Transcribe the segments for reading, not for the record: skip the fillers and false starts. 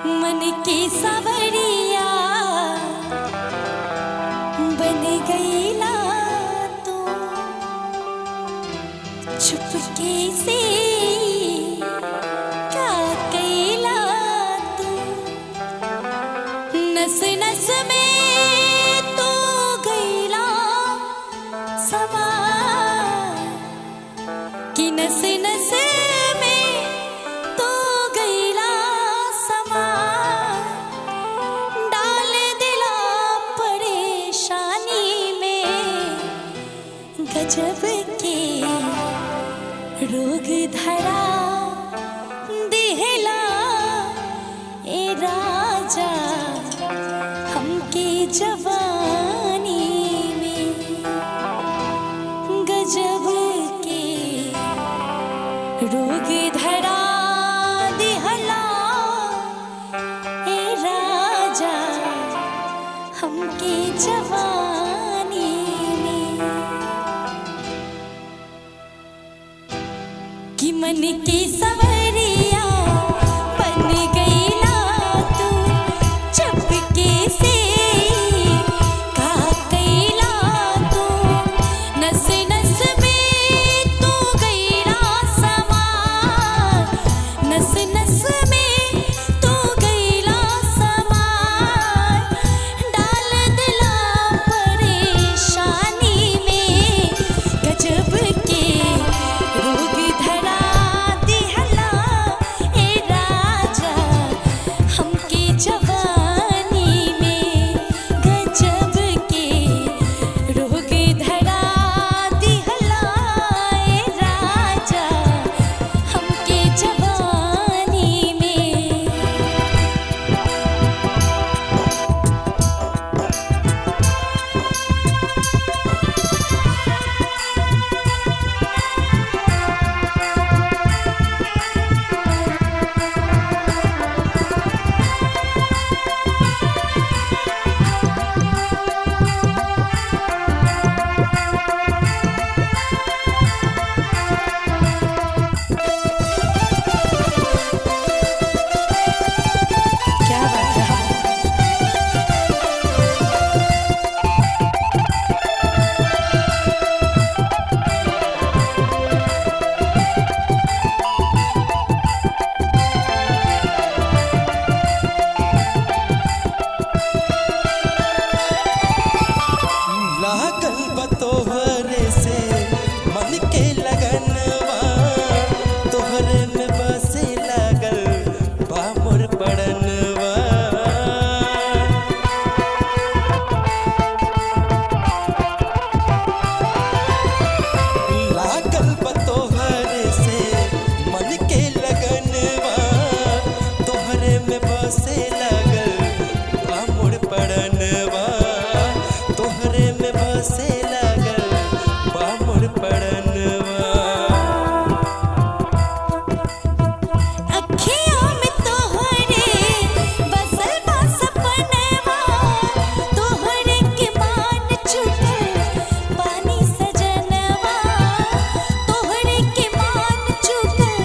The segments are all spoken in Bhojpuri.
मन की सवरिया बन गईला तू, चुपके से का कैला तू, नस नस में तू गईला समा कि नस नस में तू गईला समा, डाल दिला परेशानी में, गजब के रोग धरा दिहला ए राजा हमके जवानी में, गजब के रोग धरा दिहला ए राजा हमके जवानी में, कि मन की सवरिया बन गईला तू, चुपके से का कैला तू, नस नस में तू गईला समा, नस नस में तू गईला समा, डाल दिला परेशानी में, गजब के रोग धरा दिहला ए राजा हमके जवानी में, गजब के रोग धरा दिहला ए राजा हमके जवानी में। क्या बात है। लागल बा तोहरे से मन के लगनवा, तोहरे में बसे लागल बा मोर पड़नवा। लागल बा तोहरे से मन के लगनवा, तोहरे में बसे लागल बा मोर पड़नवा, तोहरे में बसे लागल बा मोर पड़नवा। अखियों में तोहरे बसल बा सपनवा, तोहरे के मान चुकल पानी सजनवा, तोहरे के मान चुकल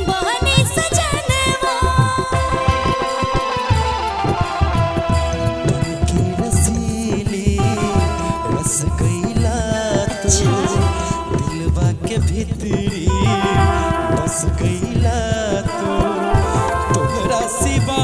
बानी सजनवा। बन के रसीली रस गईला तू, दिलवा के भीतरी बस गईला तू, तोहरा सिवा